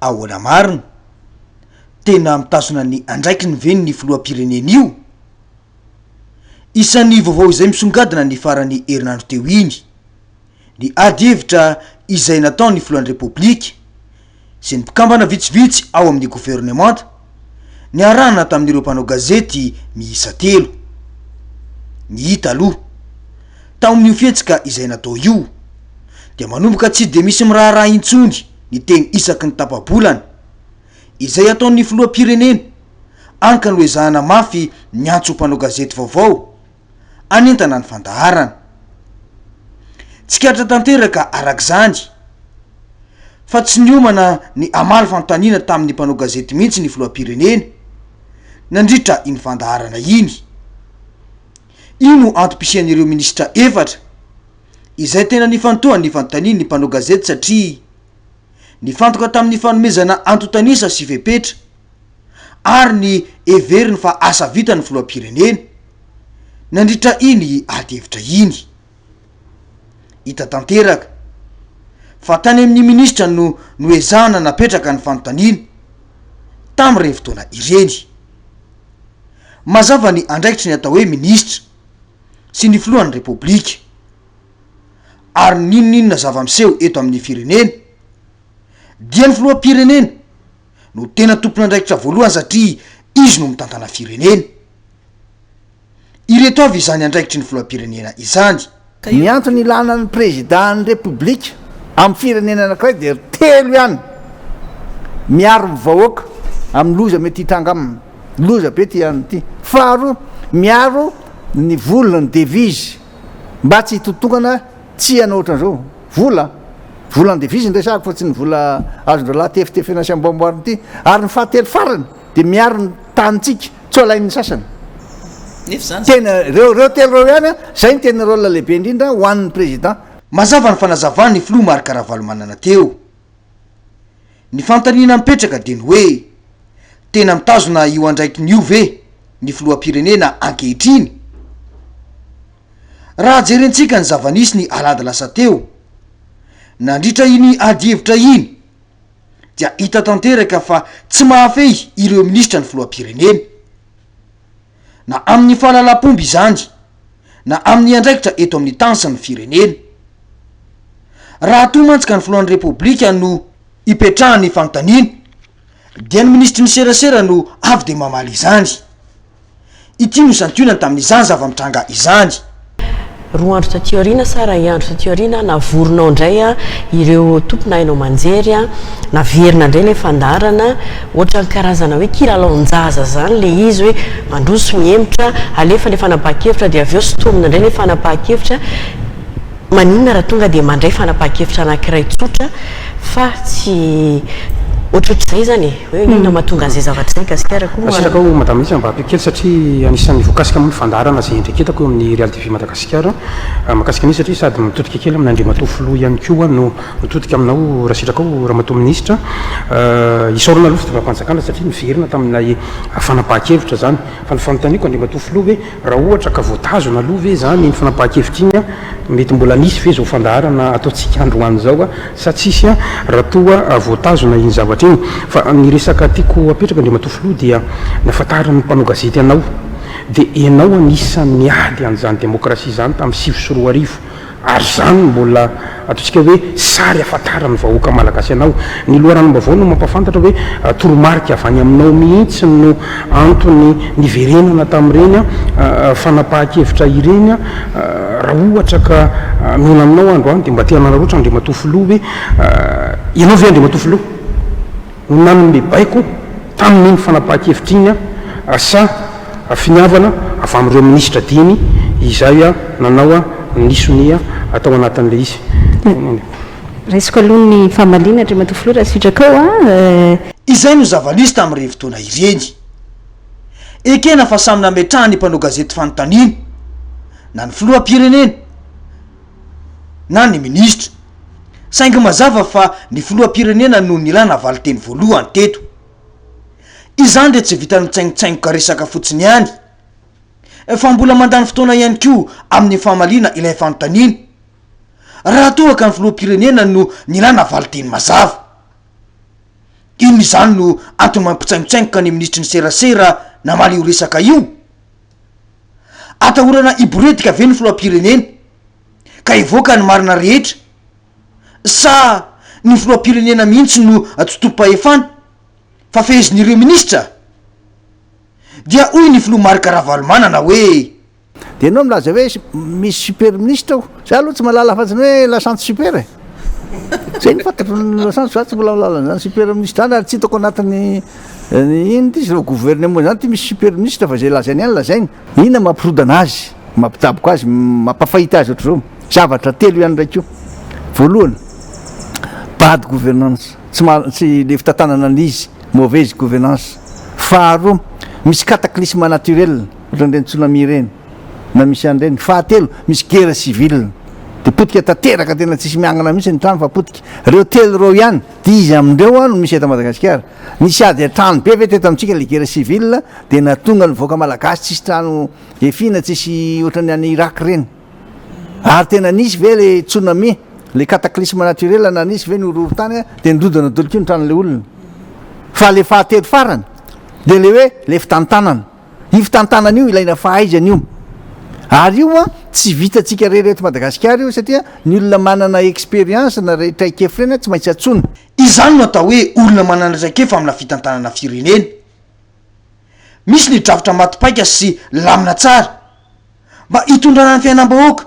Ahoana marina? Tena mitazona ny andraikiny ve ny filoham-pirenena io? Isan'ny vaovao izay misongadina ny faran'ny herinandro teo iny, ny ady hevitra izay nataon'ny filohan'ny Repoblika sy ny mpikambana vitsivitsy ao amin'ny governemanta niarahana tamin'ireo mpanao gazety miisa telo. Ny hita aloha, tao amin'io fihetsika izay natao io, dia manomboka tsy dia misy miraharaha intsony ny teny isaky ny tapa-bolana, izay ataon'ny filoham-pirenena, hany ka noezahana mafy niantso mpanao gazety vaovao hanentana ny fandaharana. Tsikaritra tanteraka araka izany fa tsy niomana ny hamaly fanontaniana tamin'ny mpanao gazety mihitsy ny filoham-pirenena nandritra iny fandaharana iny. Io no antom-pisian'ireo minisitra efatra izay tena nifantohan'ny fanontanian'ny mpanao gazety satria Nifantoka tamin'ny fanomezana antontan'isa sy fepetra ary ny heveriny fa asa vita ny filoham-pirenena nandritra iny adihevitra iny. Hita tanteraka fa tany amin'ny minisitra no noezahana napetraka ny fanontaniana tamin'ireny fotoana ireny. Mazava ny andraikitry ny atao hoe minisitra sy ny filohan'ny Repoblika. ary n'inon'inona zava-miseho eto amin'ny firenena dia ny filoham-pirenena no tena tompon'andraikitra voalohany satria izy no mitantana firenena. Ireto avy izany andraikitry ny filoham-pirenena izany. Ny antony ilana ny Prezida-n'ny Repoblika amin'ny firenena anankiray dia telo ihany, miaro ny vahoaka amin'ny loza mety hitranga aminy, loza be ity andro ity, faharoa miaro ny vola, ny devise, Mba tsy hitotongana tsy hanao ohatran'izao. Vola, vola an-devise no resahako fa tsy ny vola azon-drahalahy tefitefena sy amboamboarina ity. Ary ny fahatelo farany dia miaro ny tanintsika tsy ho alain'ny sasany. Nefa izany Tena ireo ireo telo ireo ihany an, izay no tena rôle lehibe indrindra ho an'ny président. Mazava ny fanazavan'ny filoha Marc Ravalomanana teo. Ny fanontaniana mipetraka dia ny hoe, tena mitazona io andraikiny io ve ny filoham-pirenena ankehitriny? Raha jerentsika ny zava-nisy ny alahady lasa teo, nandritra iny adihevitra iny, dia hita tanteraka fa tsy mahafehy ireo minisitra ny filoham-pirenena. Na amin'ny fahalalam-pomba izany, na amin'ny andraikitra eto amin'ny tany sy ny firenena. Raha toa mantsy ka ny filohan'ny Repoblika no ipetrahan'ny fanontaniana, dia ny minisitry ny serasera no avy dia mamaly izany. Ity no santionany tamin'izany zava-mitranga izany. Roa andro taty aoriana sa iray andro taty aoriana, navorinao indray ireo tompona haino aman-jery, naverina indray ilay fandaharana, ohatran'ny karazana hoe kilalaon-jaza izany ilay izy hoe mandroso mihemotra, alefa ilay fanapahan-kevitra dia avy eo sintomina indray ilay fanapahan-kevitra. Maninona raha tonga dia mandray fanapahan-kevitra anankiray tsotra fa tsy ohatrohatr'izay izany e? Hoe inona mahatonga an'izay zavatra izay Gasikara koa moa. Sitraka ho Madame Lisa mba ampio kely satria anisan'ny voakasika moa ny fandaharana izay iandraiketako eo amin'ny Real TV Madagasikara mahakasika an'io satria sady mitodika kely amin'Andriamatoa Filoha ihany koa no mitodika aminao raha sitrakao Ramatoa Minisitra. Isaorana aloha fitondram-panjakana satria niverina tamin'ilay fanapahan-kevitra izany fa ny fanontaniako Andriamatoa Filoha hoe Raha ohatra ka voatazona aloha ve izany iny fanapahan-kevitra iny, mety mbola nisy ve izao fandaharana ataontsika androany izao sa tsisy raha toa voatazona iny zavatra iny? Fa ny resaka tiako apetraka Andriamatoa Filoha dia ny ahafantaran'ny mpanao gazety anao dia ianao anisan'ny niady an'izany demokrasia izany tamin'ny 2009. Ary izany no mbola ataontsika hoe sary ahafantaran'ny vahoaka malagasy anao. Ny loharanom-baovao no mampahafantatra hoe toromarika avy any aminao mihitsy no antony niverenana tamin'ireny fanapahan-kevitra ireny. Raha ohatra ka mihaona aminao aho androany dia mba te hanararaotra Andriamatoa Filoha hoe ianao ve Andriamatoa Filoha no nanome baiko tamin'iny fanapahan-kevitra iny sa Finiavana avy amin'ireo minisitra dimy izay nanao ny sonia tao anatin'ilay izy. Raisiko aloha ny famaliana, Andriamatoa Filoha, raha sitrakao a. Izay no zava-nisy tamin'ireny fotoana ireny. Ekena fa samy nametrahan'ny mpanao gazety fanontaniana, na ny filoham-pirenena, na ny minisitra. Saingy mazava fa ny filoham-pirenena no nilana valinteny voalohany teto. Izany dia tsy vitan'ny mitsaingotsaingoka resaka fotsiny ihany, fa mbola mandany fotoana ihany koa amin'ny famaliana ilay fanontaniana, raha toa ka ny filoham-pirenena no nilana valinteny mazava. Inona izany no antony mampitsaingotsaingoka ny minisitry ny serasera namaly io resaka io? Atahorana hiboredika ve ny filoham-pirenena ka hivoaka ny marina rehetra sa ny filoham-pirenena mihitsy no tsy tompom-pahefana fa fehezin'ireo minisitra? Dia hoy ny filoha Marc Ravalomanana hoe. Dia ianao milaza hoe misy super ministre ao. Za aloha tsy mahalala afa-tsy ny hoe lasantsy super e. Zay no fantatro ny lasantsy, za tsy mbola mahalala an'izany super ministre zany ary tsy hitako anatin'ny inona ity izy ireo gouvernement zany ity misy super ministre fa zay lazainy ihany lazainy. Inona mampirodana azy, mampidaboka azy, mampafahita azy ohatr'izao? Zavatra telo ihany indray koa. Voalohany, bad gouvernance, tsy maha, tsy le fitantanana an'izy, mauvaise gouvernance. Faharoa, misy cataclysme naturel. Ohatran'ireny tsunami ireny na misy an'ireny. Fahatelo, misy guerre civile. Dia potika tanteraka tena tsisy miangana mihitsy ny trano fa potika. Ireo telo ireo ihany, dia iza amin'ireo no misy eto Madagasikara? Nisy ady an-trano be ve teto amintsika ilay guerre civile dia nahatonga ny vahoaka malagasy tsisy trano efiana, tsisy ohatran'ny any Irak ireny? Ary tena nisy ve ilay tsunami, ilay cataclysme naturel na nisy ve ny horohorontany dia nirodana daholo koa ny tranon'ilay olona? Fa ilay fahatelo farany dia ilay hoe ilay fitantanana. Io fitantanana io ilaina fahaizana io. Ary io an, tsy vitantsika irery eto Madagasikara io satria ny olona manana expérience na re traikefa ireny an tsy maintsy antsoina. Izany no atao hoe olona manana traikefa amina fitantanana firenena. Misy ny drafitra maty paika sy lamina tsara mba hitondrana ny fiainam-bahoaka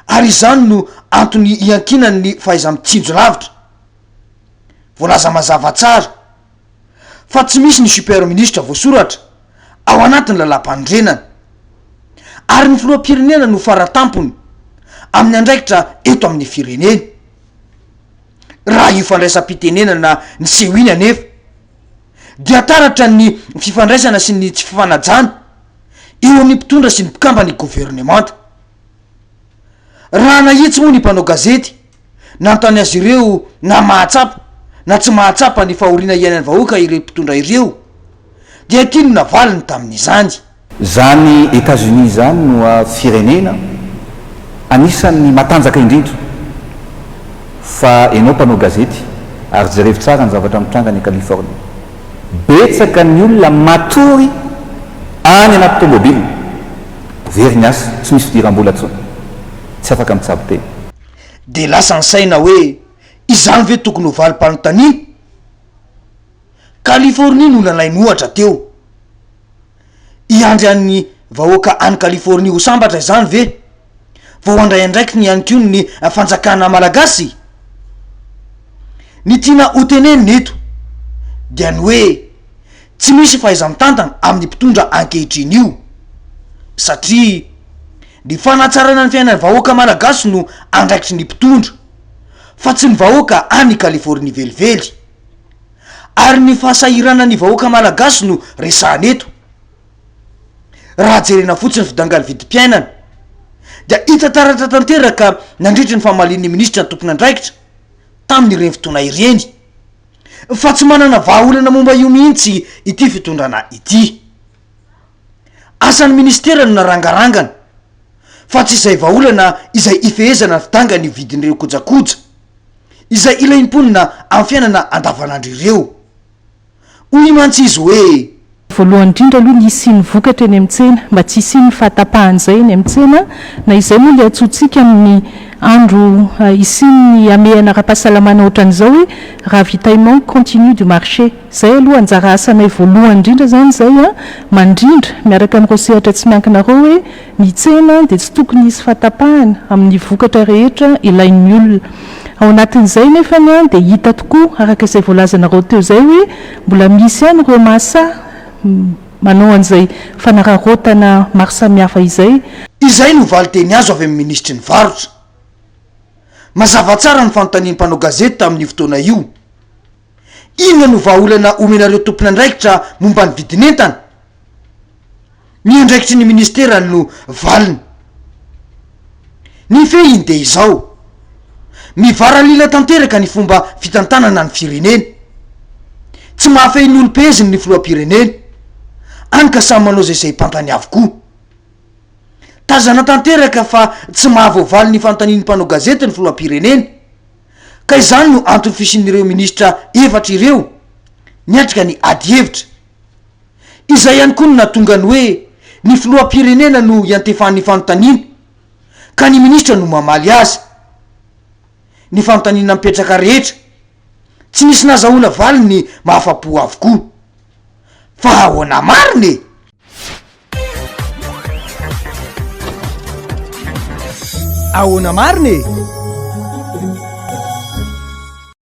ary izany no antony iankinan'ny fahaiza-mitsinjo lavitra. Voalaza mazava tsara fa tsy misy ny super ministra voasoratra ao anatin'ny lalàmpanorenana ary ny filoham-pirenena no faratampony amin'ny andraikitra eto amin'ny firenena. Raha io fandraisam-pitenenana niseho iny anefa dia taratra ny fifandraisana sy ny tsy fifanajana eo amin'ny mpitondra sy ny mpikamban'ny governemanta. Raha nahitsy moa ny mpanao gazety nanontany azy ireo na mahatsapa na tsy mahatsapa ny fahoriana iainan'ny vahoaka ireo mpitondra ireo dia ity no navaliny tamin'izany. Izany Etats-Unis izany no firenena anisan'ny matanjaka indrindra fa ianao mpanao gazety ary jerevo tsara ny zavatra mitranga any Californie. Betsaka ny olona matory any anaty tomobile. Very ny asa, tsy misy fidiram-bola intsony. Tsy afaka mitsabo tena. Dia lasa ny saina hoe izany ve tokony ho valim-panontaniana? Californie no nalainy ohatra teo. Hiandry an'ny vahoaka any Californie ho sambatra izany ve vao handray andraikiny ihany koa ny fanjakana malagasy? Ny tiana hotenenina eto dia ny hoe tsy misy fahaiza-mitantana amin'ny mpitondra ankehitriny io satria ny fanatsarana ny fiainan'ny vahoaka malagasy no andraikitry ny mpitondra fa tsy ny vahoaka any Californie velively. Ary ny fahasahiranan'ny vahoaka malagasy no resahana eto. Raha jerena fotsiny fidangan'ny vidim-piainana dia hita taratra tanteraka nandritry ny famalian'ny minisitra ny tompon'andraikitra tamin'ireny fotoana ireny fa tsy manana vahaolana momba io mihitsy ity fitondrana ity. Asan'ny minisitera no narangarangana fa tsy izay vahaolana izay ifehezana ny fidangan'ny vidin'ireo kojakoja izay ilain'ny mponina amin'ny fiainana andavanandro ireo. Hoy mantsy izy hoe. Voalohany indrindra aloha ny hisian'ny vokatra eny amin'ny tsena, mba tsy hisian'ny fahatapahan'izay eny amin'ny tsena, na izay moa ilay antsointsika amin'ny andro hisian'ny hamehana ara-pahasalamana ohatran'izao hoe ravitaillement continu du marché. Izay aloha anjara asanay voalohany indrindra izany izay an, mandrindra miaraka amin'ireo sehatra tsy miankina ireo hoe ny tsena dia tsy tokony hisy fahatapahana amin'ny vokatra rehetra ilain'ny olona. Ao anatin'izay nefany dia hita tokoa araka izay voalazanareo teo izay hoe mbola misy ihany ireo mahasahy manao an'izay fanararaotana maro samihafa izay. Izay no valinteny azo avy amin'ny minisitry ny varotra. Mazava tsara ny fanontanian'ny mpanao gazety tamin'io fotoana io. Inona no vahaolana omenareo tompon'andraikitra momba ny vidin'entana? Ny andraikitry ny ministera no valiny. Ny fehiny dia izao, mivaralila tanteraka ny fomba fitantanana ny firenena. Tsy mahafehy ny olom-peheziny ny filoham-pirenena, any ka samy manao izay saim-pantany avokoa. Tazana tanteraka fa tsy mahavoavaly ny fanontanian'ny mpanao gazety ny filoham-pirenena, ka izany no antony fisian'ireo minisitra efatra ireo. niatrika ny adihevitra. Izay ihany koa no nahatonga ny hoe ny filoham-pirenena no iantefan'ny fanontaniana ka ny minisitra no mamaly azy. Ny fanontaniana mipetraka rehetra, tsy nisy nazahoana valiny mahafa-po avokoa. Fa ahoana marina e? Ahoana marina e?